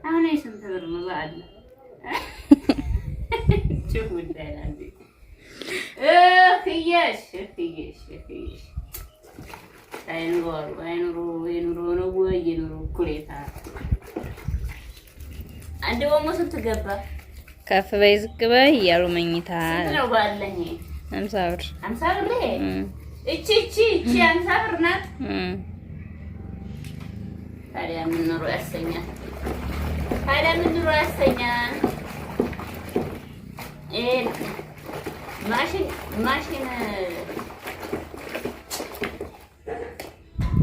አሁን የስንት ብር ነው? በአለ ጉዳይ እህየሽ እህየሽ እህየሽ አይኑሮ አሉ አይኑሮ የኑሮ ነው ወይ የኑሮ እኩሌታ። አንድ ኦሞ ስንት ገባ? ከፍ በይ ዝቅ በይ እያሉ መኝታ። ስንት ነው ባለኝ? 50 ብር። 50 ብር። እቺ እቺ እቺ 50 ብር ናት። ታዲያ ምን ኑሮ ያሰኛል? ታዲያ ምን ኑሮ ያሰኛል? ይሄ ማሽን ማሽን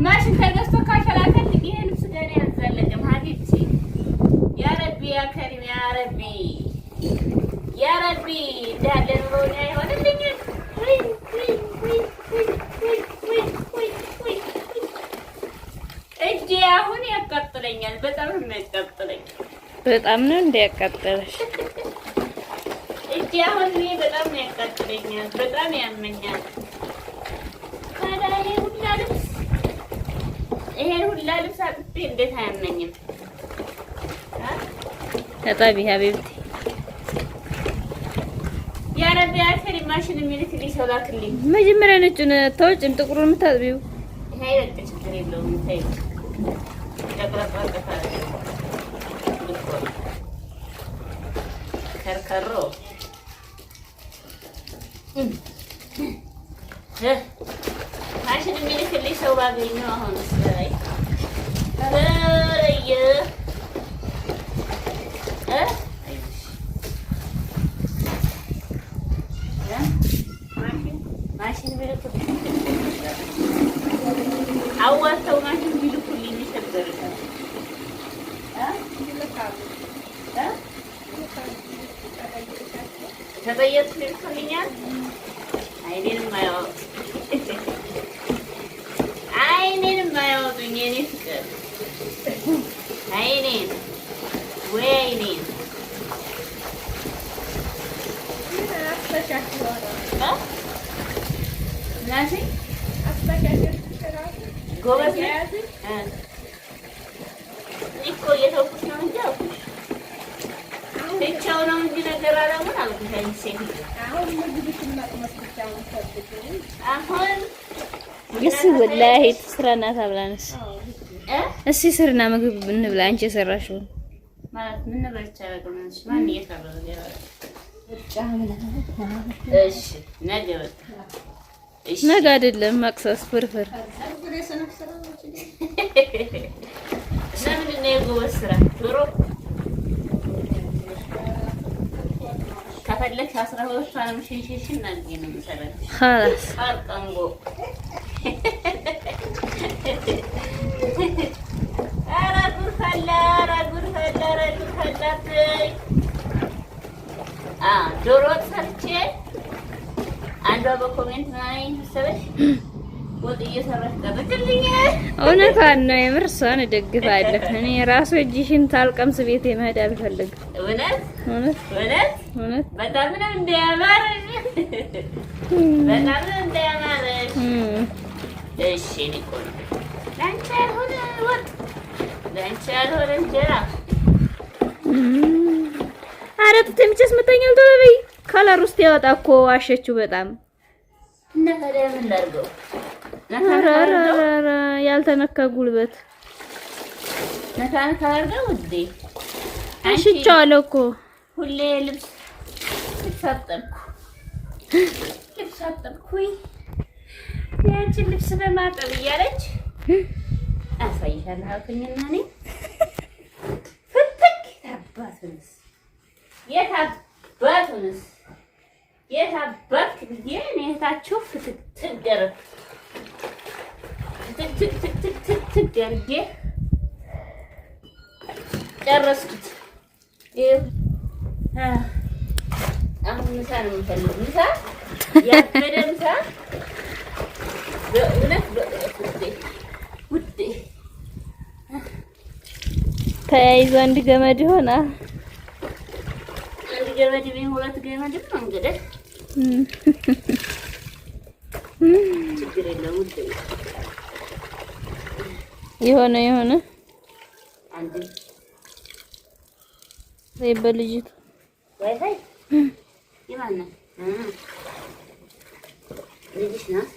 ማሽን ተገዝቶ ካልተላከልኝ ይሄ ልብስ ገና ያልዘለቅም። حبيبتي يا ربي يا كريم يا ربي يا ربي እንዳለ ኑሮ አይሆንልኝም። እጄ አሁን ያቃጥለኛል። በጣም ነው የሚያቃጥለኝ። በጣም ነው እንደ ያቃጠለሽ? እጄ አሁን እኔ በጣም ነው ያቃጥለኛል። በጣም ያመኛል። ታዲያ ይሄ ሁላ ልብስ ይሄን ሁላ ልብስ አጥቤ እንዴት አያመኝም? ታጣቢ حبيبتي። يا ربي يا كريم ማሽን የሚልክልኝ ሰው ላክልኝ። መጀመሪያ ነጩን ታወጭም ጥቁሩን የምታጥቢው። ይሄ በቃ ችግር የለውም። ተይው ጨቅረቅረቅ ከርከሮ ማሽን የሚልክልኝ ሰው ባገኘው አሁን ስላይ ማሽን ቢልኩልኝ አዋተው ማሽን ቢልኩልኝ ነበር። ተጠየቅኩ ይልኩልኛል። አይኔንም አያወጡ አይኔንም አያወጡኝ የኔ ፍቅር አይኔን ወይ አይኔን ጎበዝ እኔ እኮ እየተውኩሽ ነው እንጂ አልኩሽ። ብቻው ነው እንጂ ነገር አላምን አልኩሽ። አንቺ ሴትዮ አሁን እስ ወላሂ ስራና ታብላንስ እስኪ ስርና ምግብ እንብላ። አንቺ የሰራሽው ማለት ምን በልቼ አላውቅም። ማን እየሰራ ነው? እሺ ነገ በቃ ነገ አይደለም መቅሰስ ፍርፍር። እና ምንድን ነው የጎበዝ ስራ? ዶሮ ከፈለግሽ 12ቷንም ሽንሽንሽን አድርጌ ነው የምሰራልሽ። خلاص ቀርቀንጎ ኧረ ጉድ ፈላ! ኧረ ጉድ ፈላ! ኧረ ጉድ ፈላብኝ። ዶሮ ወጥ ሰርቼ አንዷ በ comment ምናምን መሰለሽ ወጥ እየሰራሽ ቀረችልኝ። እውነቷን ነው። የምር እሷን እደግፋለሁ። እኔ ራሱ እጅሽን ታልቀምስ ቤት መሄድ አልፈልግም። እውነት እውነት እውነት እውነት በጣም ነው እንደያማረሽ፣ በጣም ነው እንደያማረሽ። እሺ እኔ ቆንጆ ለአንቺ ያልሆነ ወጥ ለአንቺ ያልሆነ እንጀራ። ኧረ ትተምቸስ መታኛል። ቶሎ በይ። Color ውስጥ ያወጣ እኮ አሸችው በጣም። እና ታዲያ ምን ላድርገው? ኧረ ኧረ ኧረ ያልተነካ ጉልበት። ነካ ነካ አድርገው ውዴ። አሽቼዋለሁ እኮ። ሁሌ ልብስ ልብስ አጠብኩ ልብስ አጠብኩኝ ያንቺን ልብስ በማጠብ እያለች አሳይሻለሁ አልኩኝና እኔ ፍትክ የታባቱንስ የታባቱንስ የታባት ብዬ እኔ እህታችሁ ፍትክትክ ደረኩት። ፍትክትክትክትክ አድርጌ ጨረስኩት። አሁን ምሳ ነው የምፈልግ። ምሳ ያበደ ምሳ በእውነት በእውነት ውዴ ውዴ። ተያይዞ አንድ ገመድ ይሆናል። አንድ ገመድ ቢሆን ሁለት ገመድም ነው እንግዲህ ችግር የለውም ውዴ። የሆነ የሆነ አንድ በልጅቱ ዋይፋይ የማን ነው? ልጅሽ ናት።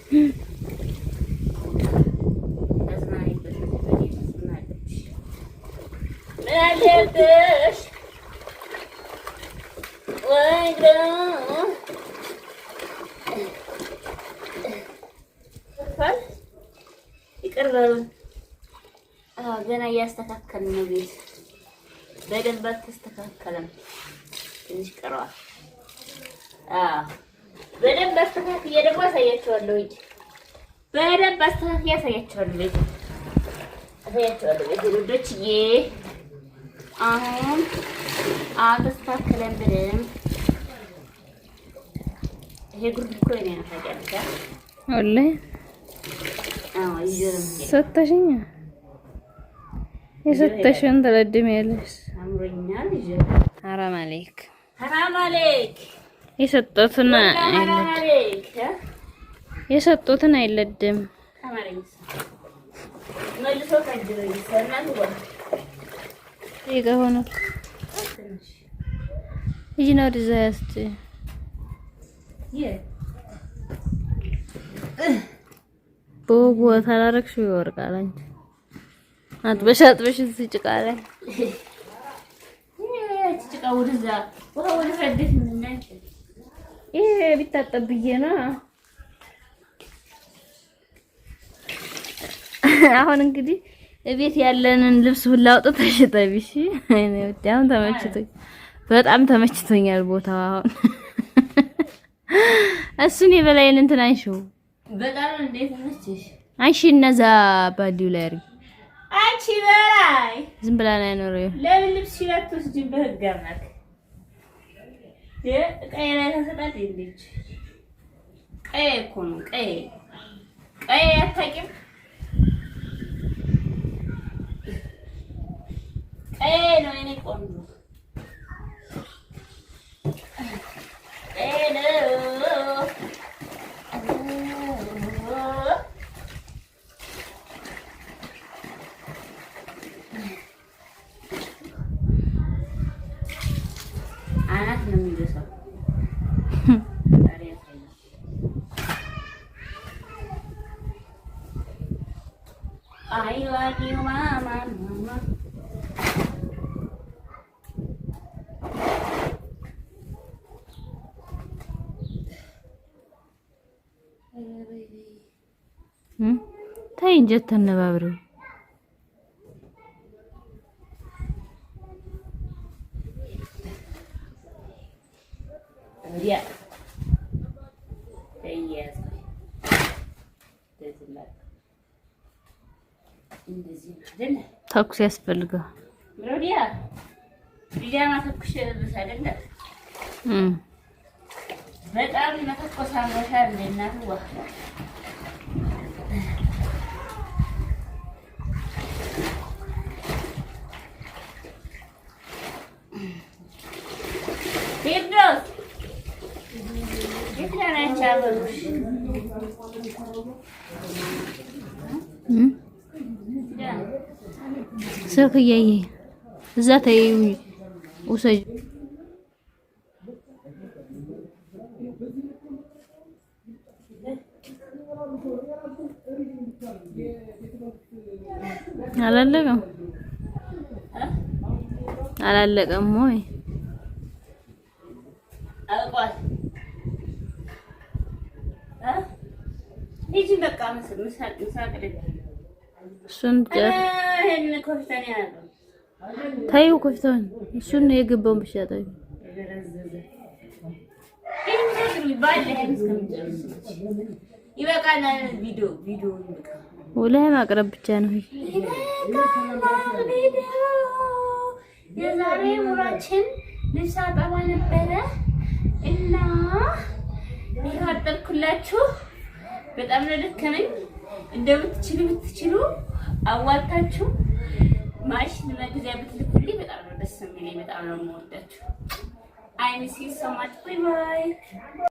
ተዝናኒበት። ምን አለብሽ? ምን አለብሽ? ወይ ይቅር በሉን። ገና እያስተካከልን ነው። ቤት በደንብ አልተስተካከለም፣ ትንሽ ቀረዋል። በደንብ አስተካክዬ ደግሞ አሳያቸዋለሁ። በደንብ አስተካክዬ አሳያቸዋለሁ። ቤት አሳያቸዋለሁ። ቤት ውዶችዬ፣ አሁን አልተስተካከለም በደንብ። ይሄ ጉርድ እኮ የእኔ ነው ታውቂያለሽ። ወላሂ ሰተሽኝ የሰተሽን ትለድሚያለሽ። አምሮኛል። ሐራም አለይክ ሐራም አለይክ። የሰጡትን አይለድም። ሂጂና ወደዛ ያስጭ ቦታ አላረግሽው ይወርቃል። አንቺ አጥበሽ አጥበሽ እዚህ ጭቃ ላይ ይሄ ቢታጠብ ብዬ ነው። አሁን እንግዲህ እቤት ያለንን ልብስ ሁላ አውጥተሽ እጠቢ። እሺ አሁን ተመችቶኝ በጣም ተመችቶኛል ቦታው። አሁን እሱን የበላይን እንትን አንሺው፣ በጣም እንዴት ተመቸሽ? አንሺ እነዛ ባዲው ላይ አድርጊ። አንቺ በላይ ዝም ብላ ነው ያኖረው። ለምን ልብስ አትወስጂም? በህግ አምላክ ቀይ ላይ ተሰጣት እንዴች ቀይ እኮ ነው። ቀይ ቀይ አታውቂም? ቀይ ነው የእኔ ቆንጆ ቀይ ነው። አናት ነው የሚደርሰው። I love you, mama, mama. ተይ እንጀት ተነባብሪው። ተኩስ ያስፈልገዋል። በጣም መተኮስ አምሮሻል እንደ እናትዋ። ፊርዶስ የት ናቸው አበሩሽ? ስልክ እያየ እዛ ተይው ውሰጅ። አላለቀም አላለቀም ወይ? አልቋል። ሂጂ በቃ ምሳ ቅድም እሱን ተይው፣ ኮፍታውን እሱን የገባውን ብቻ ተይው። ወላሂ ማቅረብ ብቻ ነው። የዛሬ ውሏችን ልብስ አጠባ ነበረ እና ይኸው አጠብኩላችሁ። በጣም ነው ደከመኝ። እንደምትችሉ ብትችሉ አዋጣችሁ ማሽን መግዚያ ብትልኩልኝ በጣም ነው ደስ የሚለኝ። በጣም ነው የምወዳችሁ። I miss you so much። Bye bye።